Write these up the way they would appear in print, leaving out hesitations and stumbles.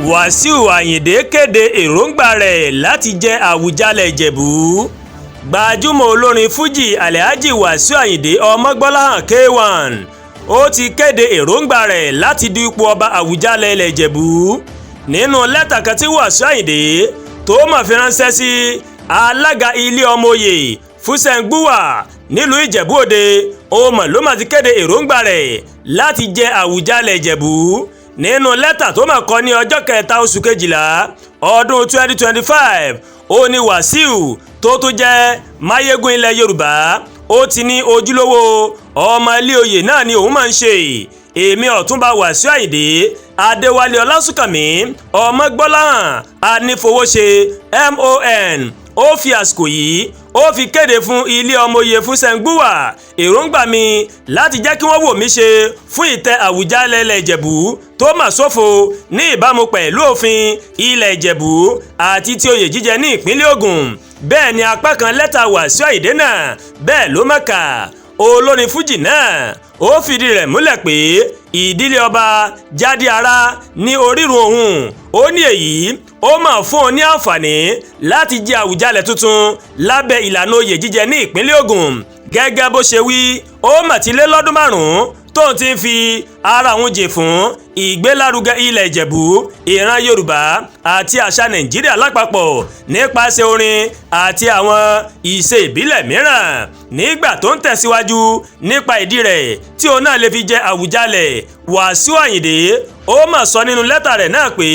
Wàsíù Àyìndé kéde èròǹgbà rẹ̀ láti jẹ́ Àwùjalẹ̀ Ìjẹ̀bú. Gbajúmọ̀ olórin Fuji Alhaji Wàsíù Àyìndé Ọmọgbọ́láhàn K1 ó ti kéde èròǹgbà rẹ̀ láti du ipò ọba Àwùjalẹ̀ ilẹ̀ Ìjẹ̀bú. Nínú lẹ́tà kan tí Wàsíù Àyìndé tó mọ̀ fi ránṣẹ́ sí alága ilé ọmọ oyè Fúsẹ̀ǹgbùwà nílùú Ìjẹ̀bú Òde, ó mọ̀ ló mà ti kéde èròǹgbà rẹ̀ láti jẹ Àwùjalẹ̀ Ìjẹ̀bú. Nínú lẹ́tà tó mà kọ ní ọjọ́ 3 oṣù 12 ọdún 2025, ó ní Wàsíù tó tún jẹ́ máyégún ilẹ̀ Yorùbá ó ti ní ojúlówó ọmọ ilé oyè náà ni òun máa ń ṣe. Èmi Ọ̀túnba Wàsíù Àyìndé Adéwálé Ọlásùnkànmí Ọmọgbọ́láhàn Anífowóṣe MON ó fi àsìkò yìí ó fi kéde fún ilé ọmọye Fúsẹ̀ǹgbùwà èròǹgbà mi láti jẹ́ kí wọ́n wò mí ṣe fún ìtẹ́ Àwùjalẹ̀ ilẹ̀ Ìjẹ̀bú tó mà ṣòfò ní ìbámu pẹ̀lú òfin ilẹ̀ Ìjẹ̀bú àti ti oyè jíjẹ ní ìpínlẹ̀ Ògùn. Bẹ́ẹ̀ ni apá kan lẹ́tà Wàsíù Àyìndé náà bẹ́ẹ̀ ló mọ̀ọ́kà. Olórin Fújì náà ó fìdí rẹ̀ múlẹ̀ pé ìdílé ọba Jádíará ní orírun òun. Ó ní èyí ó mà fún un ní àǹfààní láti jẹ Àwùjalẹ̀ tuntun lábẹ́ ìlànà oyè jíjẹ ní ìpínlẹ̀ Ògùn. Gẹ́gẹ́ bó ṣe wí, ó mà ti lé lọ́dún 5 tóun ti ń fi ara òun jìn fún ìgbélárugẹ ilẹ̀ Ìjẹ̀bú, ìran Yorùbá àti àṣà Nàìjíríà lápapọ̀ nípasẹ̀ orin àti àwọn ìṣe ìbílẹ̀ mìíràn. Nígbà tó ń tẹ̀síwájú nípa ìdí rẹ̀ tí òun náà lè fi jẹ Àwùjalẹ̀, Wàsíù Àyìndé ó mà sọ nínú lẹ́tà rẹ̀ náà pé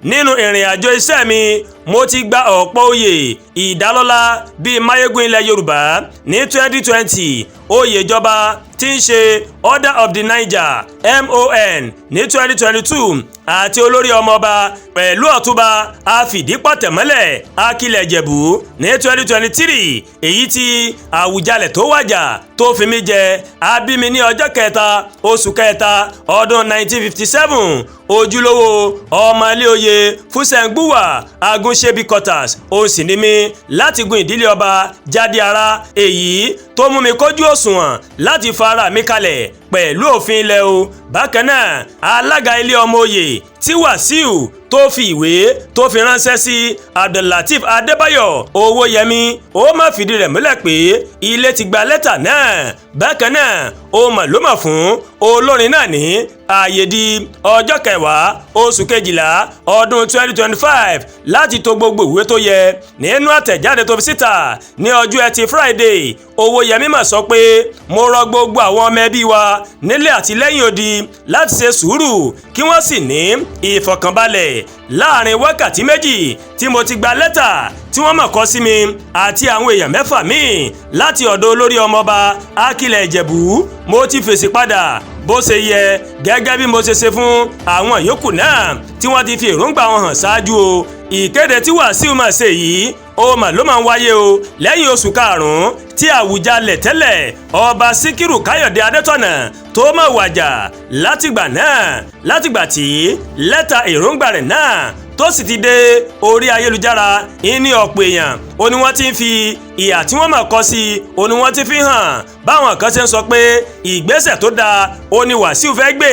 nínú ìrìn àjò iṣẹ́ mi, mo ti gba ọ̀pọ̀ oyè ìdálọ́lá bíi máyégún ilẹ̀ Yorùbá ní 2020, oyè ìjọba tí ń ṣe Order of the Niger MON ní 2022, àti olórí ọmọọba pẹ̀lú ọ̀túnba àfìdípọ̀tẹ̀mọ́lẹ̀ Akilẹ̀ Ìjẹ̀bú ní 2023, èyí tí Àwùjalẹ̀ tó wàjà tó fi mí jẹ. A bí mi ní ọjọ́ 3 oṣù 3 ọdún 1957. Ojúlówó ọmọ ilé oyè Fúsẹ̀ǹgbùwà Agúnṣẹ́bí quarters ó sì ní mí láti gun ìdílé ọba Jádíará, èyí tó mú mi kójú òṣùwọ̀n láti fa ara mi kalẹ̀ pẹ̀lú òfin ilẹ̀ o. Bákan náà, alága ilé ọmọ oyè tí Wàsíù tó fi ìwé tó fi ránṣẹ́ sí, Abdullateef Adébáyọ̀ Owóyẹmí, ó má fìdí rẹ̀ múlẹ̀ pé ilé ti gba lẹ́tà náà. Bákan náà, ó mà ló mà fún olórin náà ní ààyè di ọjọ́ 10 oṣù 12 ọdún 2025 láti to gbogbo ìwé tó yẹ. Nínú àtẹ̀jáde tó fi síta ní ọjọ́ Ẹtì Friday, Owóyẹmí mà sọ pé mo rọ gbogbo àwọn ọmọ ẹbí wa nílé àti lẹ́yìn odi láti ṣe sùúrù kí wọ́n sì ní ìfọ̀kànbalẹ̀. Láàrin wákàtí 2 tí mo ti gba lẹ́tà tí wọ́n mọ̀ kọ sí mi àti àwọn èèyàn 6 míì láti ọ̀dọ̀ olórí ọmọọba Akilẹ̀ Ìjẹ̀bú, mo ti fèsì padà bó ṣe yẹ, gẹ́gẹ́ bí mo ṣe ṣe fún àwọn yòókù náà tí wọ́n ti fi èròǹgbà wọn hàn ṣáájú o. Ìkéde tí Wàsíù máa ṣe yìí ó mà ló máa ń wáyé o lẹ́yìn oṣù 5 tí Àwùjalẹ̀ tẹ́lẹ̀, ọba Síkírù Káyọ̀dé Adétọ̀nà, tó máa wàjà. Látìgbà náà, látìgbà tí lẹ́tà èròǹgbà rẹ̀ náà tó sì ti dé orí ayélujára, ìní ọ̀pọ̀ èèyàn ó ní wọ́n ti ń fi ìhà tí wọ́n mọ̀ kọ sí i, ó ní wọ́n ti fi hàn. Báwọn kan ṣe ń sọ pé ìgbésẹ̀ tó dáa ó ní Wàsíù fẹ́ gbé,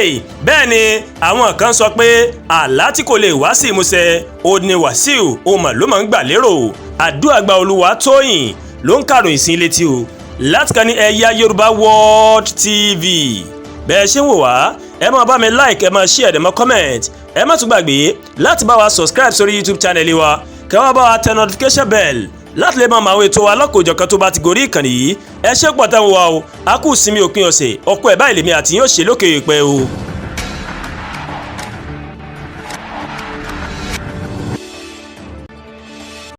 bẹ́ẹ̀ ni àwọn kan sọ pé àlá tí kò lè wá sí ìmúṣẹ ó ní Wàsíù ó mọ̀ ló máa ń gbà lérò. Àdúràgbà Olúwatóyìn ló ń kàròyìn sí létí o láti kan ní Ẹ̀yà Yorùbá World TV. Bẹ́ẹ̀ ṣe ń wò wá, ẹ máa bá mi like, ẹ máa share, ẹ máa comment. Ẹ má tún gbàgbé láti bá wa subscribe sórí YouTube channel wa, kẹ́ wá bá wa tẹ notification bell láti lè máa mọ àwọn ètò wa lọ́kọ̀ọ́jọ̀kan tó bá ti gorí ìkànnì yìí. Ẹ ṣé pọ̀ tẹ́ ń wá o. A kú sinmi òpin ọ̀sẹ̀, ọkọ̀ ẹ̀ báyìí lèmi àti yóò ṣe lókè èèpẹ̀ o.